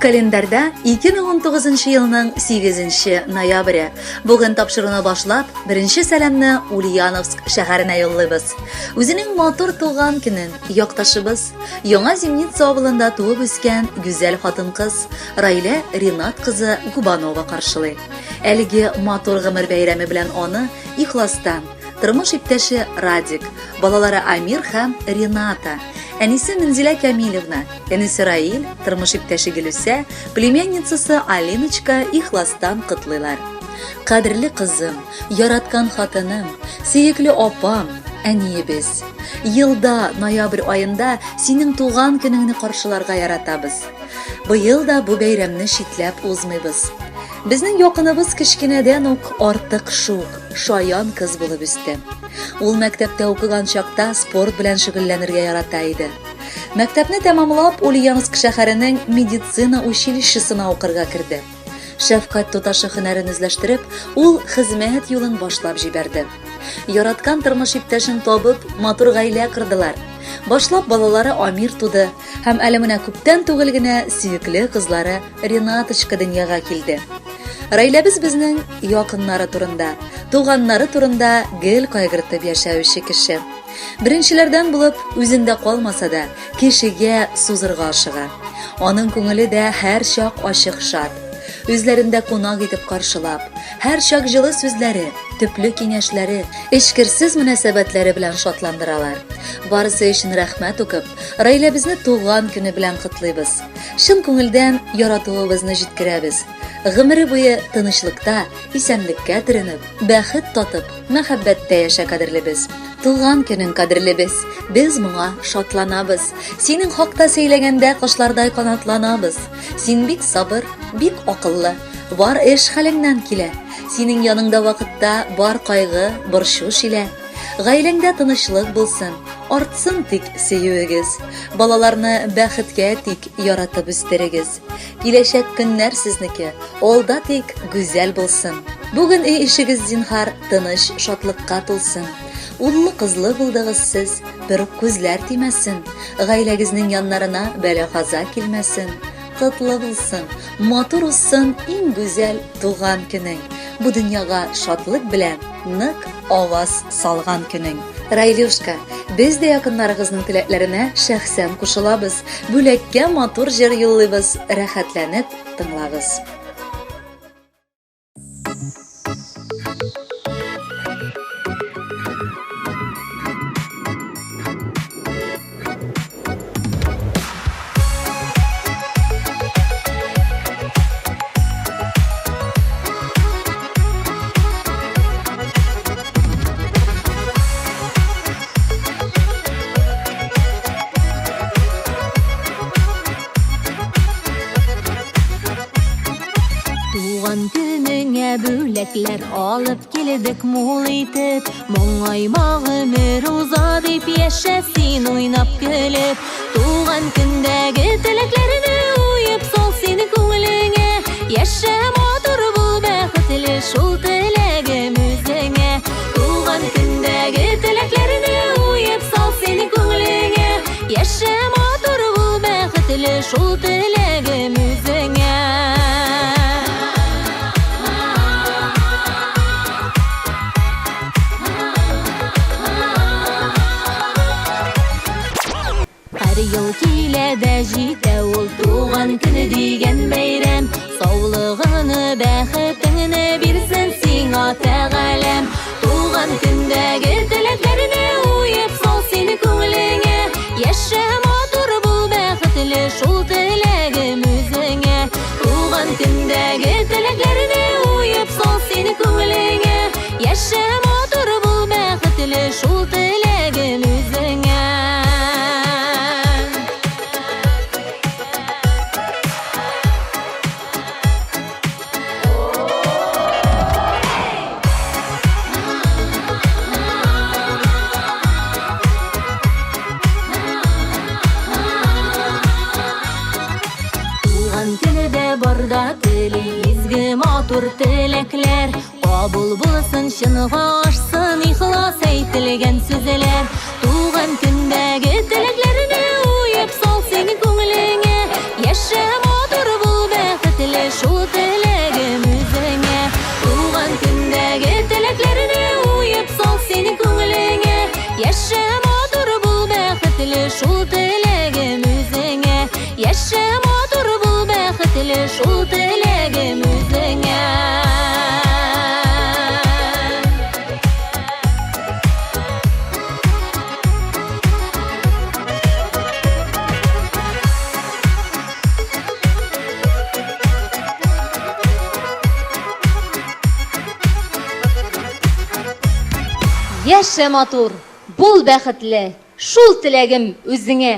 Календарьда 2019 елның 8 ноябре. Бүген тапшыруны башлап, беренче сәламне Ульяновск шәһәренә юллыйбыз. Үзенең матур туган көнен якташыбыз, Яңа Зимница авылында туып үскән гүзәл хатын-кыз Раилә Ринат кызы Губанова каршылый. Әлеге матур гомер бәйрәме белән аны ихластан тормыш иптәше Радик, балалары Амир һәм Рената, әнисе Минзилә Камилевна, энесе Раил, тормыш иптәше Гөлүсә, племянницасы Алиночка ихластан котлыйлар. Кадерле кызым, яраткан хатыным, сөекле апам, әниебез. Елда ноябрь аенда синең туган көнеңне каршыларга яратабыз. Быел да бу бәйрәмне читләп узмыйбыз. Безнең якыныбыз кечкенәдән үк артык шук, шаян кыз булып үсте. Ул мәктәптә укыган чакта спорт белән шөгыльләнергә ярата иде. Мәктәпне тәмамлап, Ульяновск шәһәренең медицина училищесына укырга керде. Шәфкать туташы һөнәрен үзләштереп, ул хезмәт юлын башлап җибәрде. Яраткан тормыш иптәшен табып, матур гаилә кордылар. Башлап балалары Амир туды һәм әле менә күптән түгел генә сөекле кызлары Ренаточка дөньяга килде. Раиләбез безнең якыннары турында, туганнары турында гел кайгыртып яшәүче кеше. Беренчеләрдән булып, үзендә калмаса да, кешегә сузырга ашыга. Аның күңеле дә һәрчак ачык шат. Үзләрендә кунак итеп каршылап, һәрчак җылы сүзләре, төпле киңәшләре, эчкерсез мөнәсәбәтләре белән шатландыралар. Барысы өчен рәхмәт укып, Раиләбезне туган көне белән котлыйбыз. Чын күңелдән яратуыбызны җиткерәбез. Гомере буе тынычлыкта, исәнлеккә төренеп, бәхет татып, мәхәббәттә яшә, кадерлебез. Туган көнең, кадерлебез, без моңа шатланабыз. Синең хакта сөйләгәндә кошлардай канатланабыз. Син бик сабыр, бик акыллы. Бар эш хәлеңнән килә. Синең яныңда вакытта бар кайгы, борчу шилә. Гаиләңдә тынычлык булсын, артсын тик сөюегез. Балаларны бәхеткә тик яратып үстерегез. Киләчәк көннәр сезнеке, алда тик гүзәл булсын. Бүген өй ишегез зинһар тыныч шатлыкка тулсын. Уллы-кызлы булдыгыз сез, бер үк күзләр тимәсен. Гаиләгезнең яннарына бәла-каза килмәсен. Котлы булсын, матур узсын иң гүзәл туган көнең. Бу дөньяга шатлык белән нык аваз салган көнең. Райлюшка, без дә якыннарыгызның теләкләренә шәхсән кушылабыз. Бүләккә матур җыр юллыйбыз, рәхәтләнеп тыңлагыз. Туган көнеңә бүләкләр алып килдек мул итеп. Моңайма гомер уза дип яшә син уйнап көлеп. Туган көндәге теләкләрне уеп сал син күңелеңә. Яшә матур бул бәхетле шул теләгем үзеңә. Туган көндәге теләкләрне уеп сал син күңелеңә. Яшә матур бул бәхетле шул теләгем үзеңә. Һәр ел килә дә җитә ул туган көне дигән бәйрәм. Саулыгыңны, бәхетеңне бирсен сиңа Тәгаләм. Туган көндәге теләкләрне уеп сал син күңелеңә. Яшә матур бул бәхетле шул теләгем үзеңә. Туган көндәге теләкләрне уеп сал син күңелеңә. Яшә матур бул бәхетле шул теләгем үзеңә. Туган көне барда тели изге матур теләкләр. Кабул булсын, чынга ашсын ихлас әйтелгән сүзләр. Туган көндәге теләкләрне уеп сал син күңелеңә. Яшә матур бул. Яшә матур, бул бәхетле, шул теләгем үзеңә.